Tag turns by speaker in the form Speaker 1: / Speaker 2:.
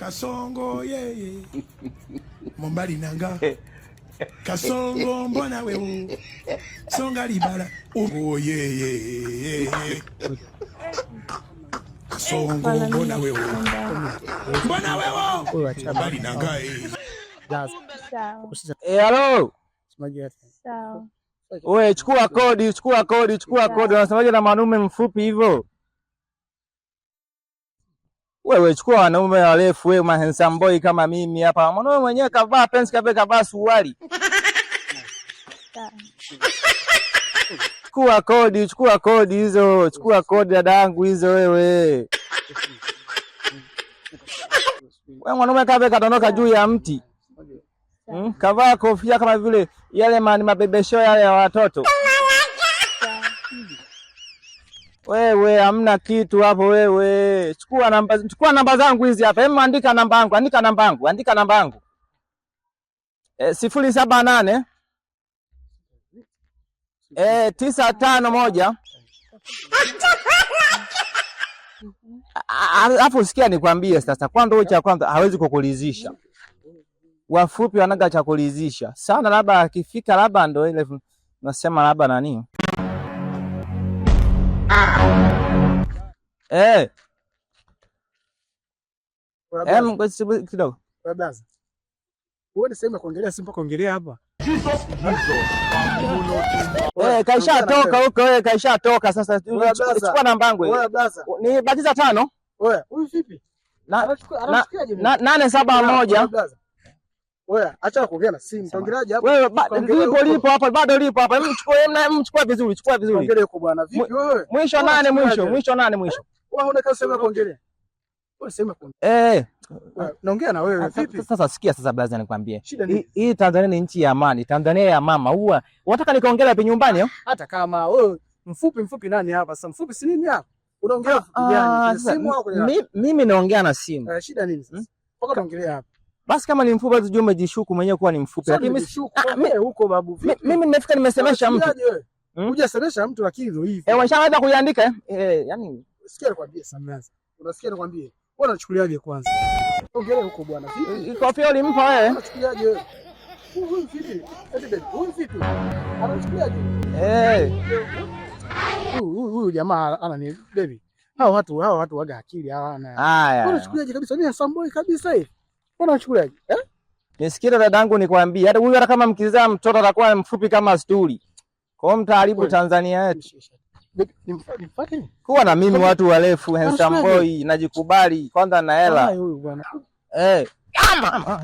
Speaker 1: Kasongo yeye Mombali nanga Kasongo mbona wewe songa libala oh yeye Kasongo mbona wewe mbona wewe Mombali nanga eh.
Speaker 2: Eh, halo.
Speaker 3: Sawa.
Speaker 2: Wewe chukua kodi, chukua kodi, chukua kodi. Unasemaje na mwanaume mfupi hivyo? Wewe chukua wanaume warefu, wewe ma handsome boy kama mimi hapa. Mwanaume mwenyewe kavaa pants, kavaa suruali.
Speaker 3: Sawa.
Speaker 2: Chukua kodi, chukua kodi hizo, chukua kodi dada yangu hizo wewe. Wewe mwanaume kabe kadondoka juu ya mti. Kavaa kofia kama vile yale mabebesho yale ya watoto. Wewe hamna kitu hapo wewe. Chukua namba zangu hizi hapa. Hebu andika namba yangu, andika namba yangu, andika namba yangu. 078 951. Alafu sikia nikwambie sasa, kwanza huyo cha kwanza hawezi kukulizisha. Wafupi wanaga cha kulizisha sana, labda akifika labda ndo ile nasema labda nani. Kidogo.
Speaker 4: Wewe sehemu ya kuongelea si mpaka kuongelea hapa.
Speaker 2: Kaisha toka huko wewe, kaisha toka sasa. Chukua namba yangu. Ni bakiza 5.
Speaker 4: Wewe, huyu vipi?
Speaker 2: 871.
Speaker 4: Wewe, acha kuongea na simu. Utaongeleaje hapo?
Speaker 2: Wewe lipo lipo hapa, bado lipo hapa. Mchukue vizuri, chukua vizuri.
Speaker 4: Ongelea huko bwana. Vipi wewe?
Speaker 2: Mwisho 8 mwisho, mwisho 8 mwisho.
Speaker 4: Wewe una kazi sehemu ya kuongelea. Wewe sehemu ya kuongelea. Naongea na wewe vipi?
Speaker 2: Sasa sikia sasa blaza, nikwambie. Hii Tanzania ni nchi ya amani. Tanzania ya mama. Huwa unataka nikaongelea wapi nyumbani?
Speaker 4: Hata kama wewe mfupi mfupi nani hapa? Sasa mfupi si nini hapa? Unaongea mfupi gani? Simu au kwenye?
Speaker 2: Mimi naongea na simu.
Speaker 4: Shida nini sasa? Mpaka tuongelee hapa.
Speaker 2: Basi kama ni mfupi basi umejishuku mwenyewe kuwa ni mfupi.
Speaker 4: Lakini mimi huko babu vipi?
Speaker 2: Mimi nimefika nimesemesha mtu.
Speaker 4: Hujasemesha mtu lakini ndio hivi.
Speaker 2: Washaweza kuiandika eh? Yani
Speaker 4: sikia nikwambie sasa. Unasikia nikwambie? Wewe unachukuliaje kwanza? Ongelea huko bwana. Vipi?
Speaker 2: Kofia ulimpa wewe?
Speaker 4: Unachukuliaje wewe? Huyu vipi? Eti baby, huyu vipi? Anachukuliaje? Huyu jamaa ana ni baby. Hao watu waga akili hawana.
Speaker 2: Haya.
Speaker 4: Unachukuliaje kabisa? Mimi handsome boy kabisa hivi. Unachukuliaje?
Speaker 2: Nisikie dadangu nikwambie, hata huyu hata kama mkizaa mtoto atakuwa mfupi kama stuli. Kwa hiyo mtaharibu Tanzania yetu. Kuwa na mimi watu warefu, handsome boy, najikubali kwanza na hela.
Speaker 4: Huyu bwana.
Speaker 2: Ama.